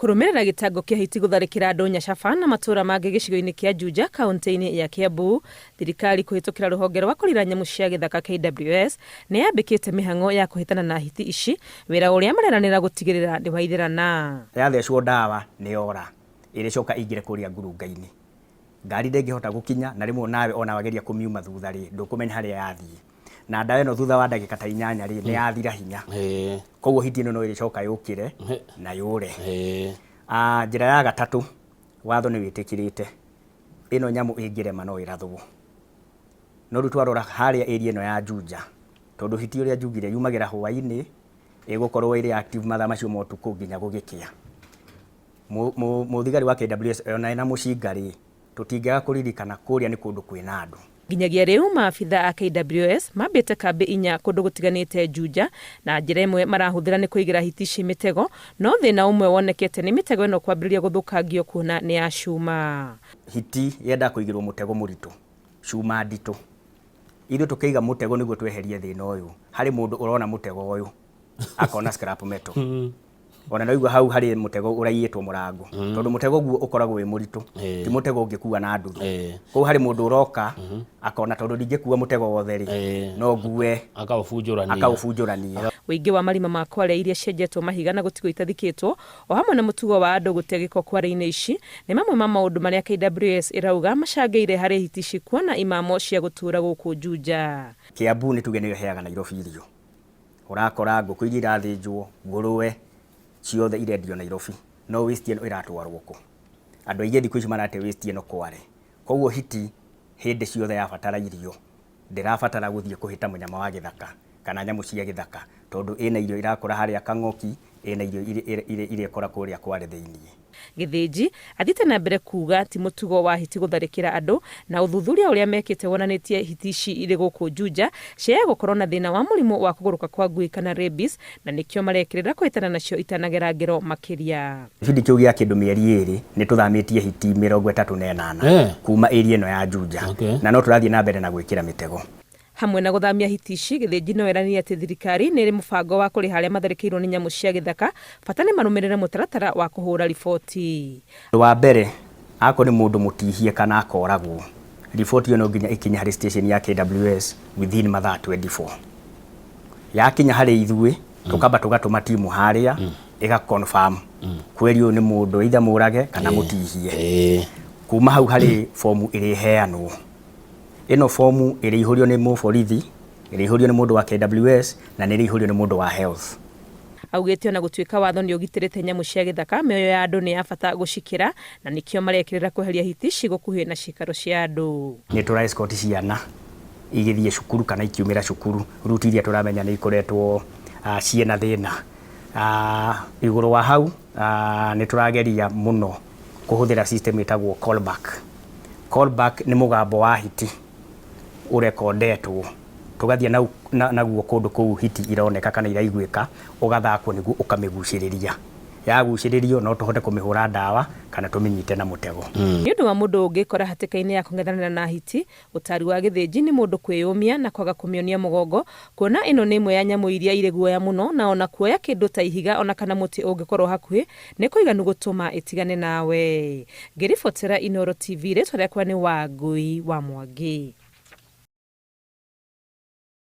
Kũrũmĩrĩra gĩtango kĩa hiti gũtharĩkĩra andũ Nyacaba na matũũra mangĩ gĩcigo-inĩ kĩa Juja kaũntĩ-inĩ ya Kiambu, thirikari kũhĩtũkĩra rũhonge rwa kũrira nyamũ cia gĩthaka KWS nĩ yambĩkĩte mĩhang'o ya kũhĩtana na hiti ici, wĩra ũrĩa mareranĩra gũtigĩrĩra nĩ waithĩrana. Yathecwo ndawa nĩ yora, ĩrĩcoka ĩingĩre kũrĩa ngurunga-inĩ. Ngari ndĩngĩhota gũkinya na rĩmwe nawe ona wageria kũmiuma thutha rĩ, ndũkũmenya harĩa yathiĩ. Na ndawa ĩno thutha wa ndagĩka ta inyanya rĩ, nĩ yathira hinya. Koguo hiti ĩno no ĩrĩcoka yũkĩre na yũre. Ah, njĩra ya gatatũ, watho nĩ wĩtĩkĩrĩte ĩno nyamũ ĩngĩrema no ĩrathwo. No rĩu twarora harĩa area ĩno ya Juja, tondũ hiti ũrĩa njugire yumagĩra hwainĩ, ĩgũkorwo ĩrĩ active mathaa macio ma ũtukũ nginya gũgĩkĩa. Mũthigari wa KWS ona ena mũcinga rĩ, tũtingĩaga kũririkana kũrĩa nĩ kũndũ kwĩna andũ. Nginyagia rĩu maabitha a KWS mambĩte kambĩ inya kũndũ gũtiganĩte Juja, na njĩra ĩmwe marahũthĩra nĩ kũigĩra hiti ici mĩtego, no thĩna ũmwe wonekete nĩ mĩtego ĩno kwambĩrĩria gũthũkangio kuona nĩ ya cuma. Hiti yendaga kũigĩrwo mũtego mũritũ, cuma nditũ. Ithuĩ tũkĩiga mũtego nĩguo tweherie thĩna ũyũ, harĩ mũndũ ũrona mũtego ũyũ akona scrap metal. Ona no igua hau harĩ mũtego ũraiyĩtwo mũrango tondũ mũtego guo ũkoragwo wĩ mũritũ, ti mũtego ũngĩkua na nduthu. Koguo harĩ mũndũ ũroka akona tondũ ndingĩkua mũtego wothe rĩ, no ngue akaũbunjũrania, akaũbunjũrania. Ũingĩ wa marima ma kware iria cienjetwo mahiga na gũtigwo itathikĩtwo, o hamwe na mũtugo wa andũ gũte gĩko kware-inĩ ici, nĩ mamwe ma maũndũ marĩa KWS ĩrauga macangĩire harĩ hiti ici kuona imamo cia gũtũũra gũkũ Juja. Kiambu nĩ tuge nĩyo ĩheaga Nairobi irio. Ũrakora ngũkũ iria irathĩnjwo, ngũrũwe, ciothe irendio Nairobi. No waste ĩno ĩratwarwo kũ? Andũ aingĩ thikũ ici marate waste ĩno Kwale. Koguo hiti hĩndĩ ciothe yabatara irio, ndĩrabatara gũthiĩ kũhĩta mũnyama wa gĩthaka kana nyamũ cia gĩthaka tondũ ĩna irio irakũra harĩa Kang'oki, ĩna irio irĩkũra kũrĩa Kwale thĩiniĩ. Gĩthĩnji athiĩte na mbere kuuga ti mũtugo wa hiti gũtharĩkĩra andũ, na ũthuthuria ũrĩa mekĩte wonanĩtie hiti ici irĩ gũkũ Juja ciaya gũkorwo na thĩna wa mũrimũ wa kũgũrũka kwa ngui kana rabies na nĩkĩo marekĩrĩra kũhĩtana nacio itanagera ngero makĩria. Gĩbindi kĩu gĩa kĩndũ mĩeri ĩrĩ nĩ tũthamĩtie hiti 38 kuma area ĩno ya Juja na no tũrathiĩ na mbere na gwĩkĩra mĩtego. Hamwe na gũthamia hiti ici, Gĩthĩnji no eranĩire atĩ thirikari nĩ ĩrĩ mũbango wa kũrĩha arĩa matharĩkĩirwo nĩ nyamũ cia gĩthaka, bata nĩ marũmĩrĩre mũtaratara wa kũhũra riboti. Ũndũ wa mbere, akorwo nĩ mũndũ mũtihie kana akoragwo, riboti ĩyo no nginya ĩkinye harĩ station ya KWS within mathaa 24. Yakinya harĩ ithuĩ, tũkamba tũgatũma timu harĩa, ĩga confirm kweri ũyũ nĩ mũndũ either mũrage kana mũtihie. Kuma hau harĩ bomu ĩrĩheanwo. Ĩno bomu ĩrĩihũrio nĩ mũborithi, ĩrĩihũrio nĩ mũndũ wa KWS na nĩ ĩrĩihũrio nĩ mũndũ wa health. Augĩte ona gũtuĩka watho nĩ ũgitĩrĩte nyamũ cia gĩthaka, mĩoyo ya andũ nĩ ya bata gũcikĩra na nĩkĩo marekĩrĩra kweheria hiti ici gũkuhĩ na ciikaro cia andũ. Nĩ tũra escort ciana igĩthiĩ cukuru kana ikiumĩra cukuru, route iria tũramenya nĩ ikoretwo ciĩna thĩna. Igũrũ wa hau nĩ tũrageria mũno kũhũthĩra system ĩtagwo call back. Call back nĩ mũgambo wa hiti ũrekondetwo tũgathiĩ naguo kũndũ kũu hiti ironeka kana iraiguĩka, ũgathakwo nĩguo ũkamĩgucĩrĩria. Yagucĩrĩrio no tũhote kũmĩhũra ndawa kana tũmĩnyite na mũtego. Nĩ ũndũ wa mũndũ ũngĩkora hatĩka-inĩ ya kũng'ethanĩra na hiti, Ũtaari wa Gĩthĩnji nĩ mũndũ kwĩyũmia na kwaga kũmĩonia mũgongo, kuona ĩno nĩ ĩmwe ya nyamũ iria irĩ guoya mũno na ona kuoya kĩndũ ta ihiga ona kana mũtĩ ũngĩkorwo hakuhĩ nĩ kũiganu gũtũma ĩtigane nawe. Ngĩribotera Inooro TV rĩtwa rĩakwa nĩ Wangũi wa Mwangi.